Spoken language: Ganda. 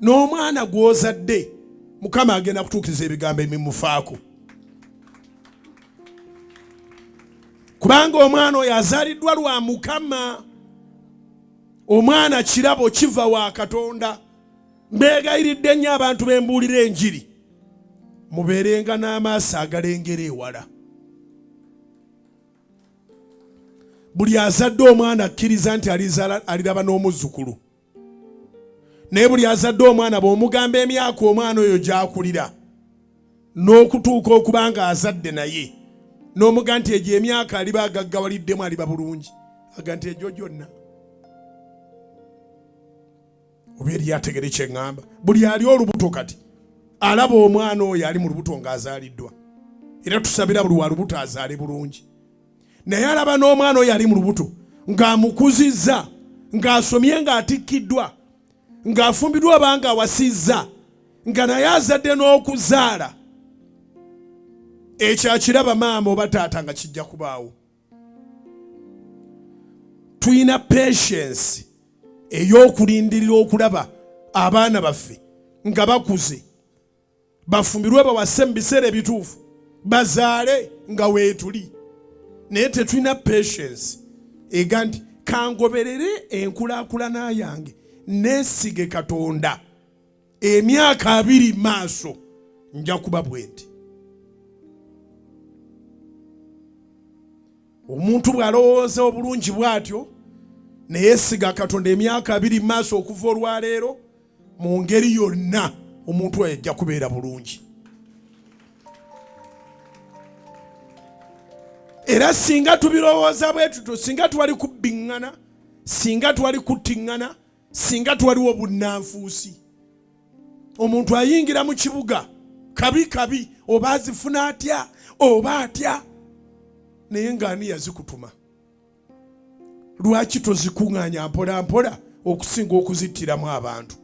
N'omwana gw'ozadde Mukama agenda kutuukiriza ebigambo ebimufaako, kubanga omwana oyo azaaliddwa lwa Mukama. Omwana kirabo kiva wa Katonda. Mbeegayiridde nnyo abantu bembuulira enjiri, mubeerenga n'amaaso agalengera ewala. Buli azadde omwana akkiriza nti aliraba n'omuzzukulu, naye buli azadde omwana bw'omugamba emyaka omwana oyo gy'akulira n'okutuuka okuba nga azadde naye n'omuga nti egyo emyaka aliba agaggawaliddemu aliba bulungi, aga nti egyo gyonna oba eri ategere kye ŋŋamba. Buli ali olubuto kati alaba omwana oyo ali mu lubuto ng'azaaliddwa, era tusabira buli wa lubuto azaale bulungi, naye alaba n'omwana oyo ali mu lubuto ng'amukuzizza, ng'asomye, ng'atikkiddwa, ng'afumbiddwa oba ng'awasizza, nga naye azadde n'okuzaala. Ekyo akiraba maama oba taata nga kijja kubaawo. Tulina patience ey'okulindirira okulaba abaana baffe nga bakuze, bafumbirwe, bawase mu biseera ebituufu, bazaale nga weetuli, naye tetulina patience ega nti kangoberere enkulaakulana yange neesige Katonda emyaka 20 maaso nja kuba bwenti. Omuntu bw'alowooza obulungi bw'atyo neyeesiga Katonda emyaka 20 maaso okuva olwaleero, mu ngeri yonna omuntu oyo ajja kubeera bulungi. Era singa tubirowooza bwe tutyo, singa twali kubbiŋŋana, singa twali kuttiŋŋana, singa twaliwo bunnanfuusi. Omuntu ayingira mu kibuga kabi kabi, oba azifuna atya oba atya, naye ng'ani yazikutuma? Lwaki tozikuŋŋaanya mpola mpola okusinga okuzittiramu abantu?